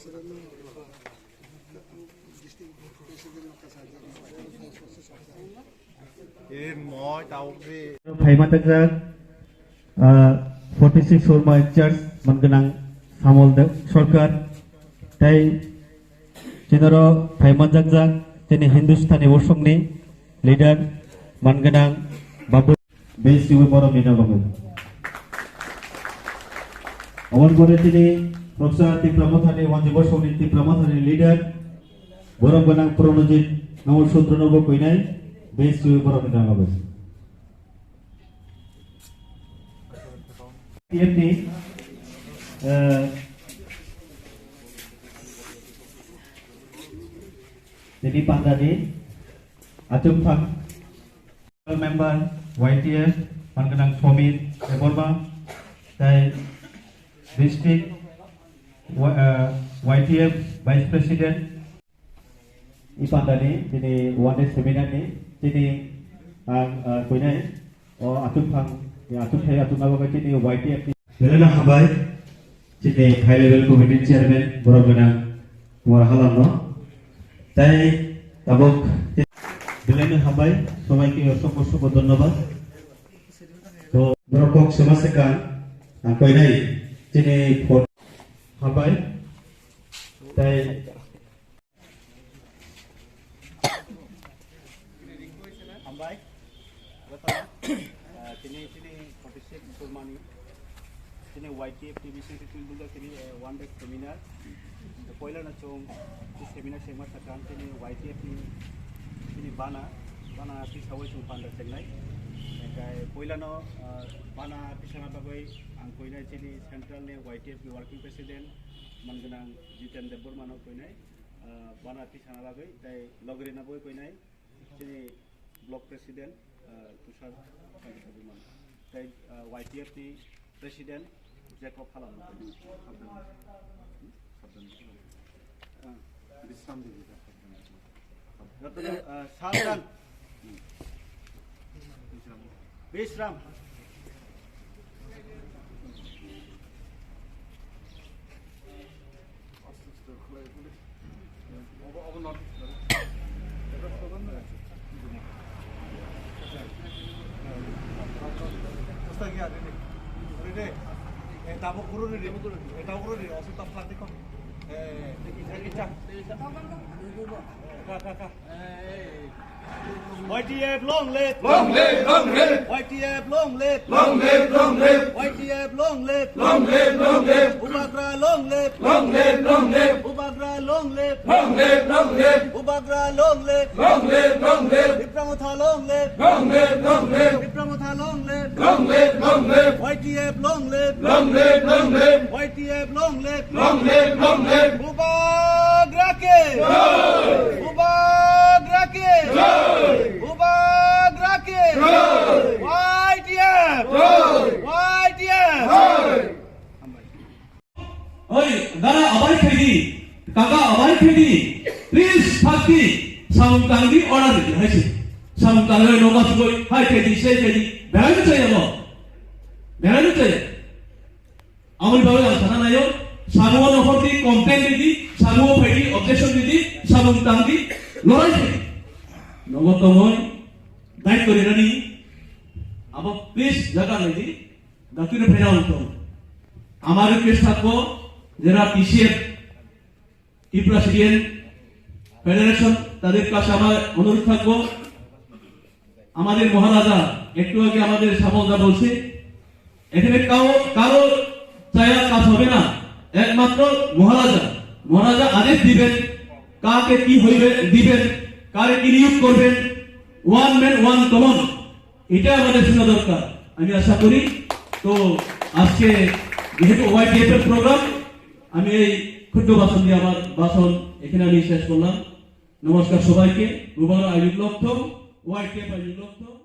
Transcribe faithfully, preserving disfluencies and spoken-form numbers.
E moi tabuk di. Phaimanjakjak, ah, forty six Surma in charge manganang Samol Deb Sarkar, tei chinaro phaimanjakjak chini Hindustani bosongni leader manganang Babu. Bes chiwi borok ni nogo. Aboni pore tini Professor Tipra Mothani, Wanji bosongni Tipra Mothani leader, borok gwnang Pranojit Namo Sudra nogo koinai, bes chiwi borok ni nogo. T F ni, eh, tini pandani achuk thang. Member Y T F, manganang Somir Debbarma, tei district, wa-, eh, Y T F vice president. I pandani tini one day seminar ni tini ang, eh, koinai o achuk thang, achuk thai achuk nabo tini Y T F ni. Belai no hambai, chini high level committee chairman, borok gwnang Kumar Halam no. Tai tabuk belai no hambai, sobai ke osongko osongko dhonnobad. To borok kok sema se kan, ang koinai, chini phot hambai, tai Hambai, jotono, ah, tini, tini forty six Surmani, tini Y T F T V C T T L tini, eh, one day seminar. To poila no chwng, tini seminar sengma sakang, tini Y T F ni, tini bana, bana tisawai chwng panda chengnai. Engkai poila no, ah, bana tisana bagwi ang koinai chini central ni Y T F ni working president, manganang Jiten Debbarma no koinai. Ah, bana tisana bagwi, tai logri na boi koinai, chini block president, ah, Tushar Kanti Debbarma, tai, ah, Y T F ni president Jacob Halam. Ah, Bisram Devi. Jotono, ah, sabdhan. Bisram. Tabuk guru ni, tabuk guru ni, osu tap plastic kon. Eh, eh, eh, eh. Ka, ka, ka. Y T F long live! Long live, long live! Y T F long live! Long live, long live! Y T F long live! Long live, long live! Bubagra long live! Long live, long live! Bubagra long live! Long live, long live! Bubagra long live! Long live, long live! Tipra Motha long live! Long live, long live! Tipra Motha long live! Long live, long live! Y T F long live! Long live, long live! Y T F long live! Long live, long live! Bubagra ke! Jai! Bubagra ke! Jai! Bubagra ke! Jai! Y T F! Jai! Y T F! Jai! Oi, gara abai khaidi, kaka abai khaidi, please, phakti, samung tangdi order di, hai se. Samung tanglai noga sugoi, hai khaidi, sei khaidi, berai no chaya mo. Berai no chaya. Aboni bagwi ang sana naio, samungo nokhordi, complain ridi, samungo phaidi, objection ridi, samung tangdi, lorai khaidi. Nogo tongoi, daityo rinani, abo please jaga naidi, dakti no phaina wngthong. Amar request thakbo, jera T C F, Tripura Student Federation, তাদের কাছে আমার অনুরোধ থাকবো, আমাদের মহারাজা, একটু আগে আমাদের সামলদা বলছে, এখানে কাউ, কারো চায়া কাজ হবে না, একমাত্র মহারাজা। মহারাজা আদেশ দিবেন, কাকে কি হইবে দিবেন, কারে কি নিয়োগ করবেন, one man one command। এটা আমাদের শোনা দরকার। আমি আশা করি, তো আজকে যেহেতু ওয়াইটিএফ এর প্রোগ্রাম, আমি এই ক্ষুদ্র ভাষণ দিয়ে আমার ভাষণ এখানে আমি শেষ করলাম। নমস্কার সবাইকে। Bubagra ayuk lokthong, YTF ayuk lokthong।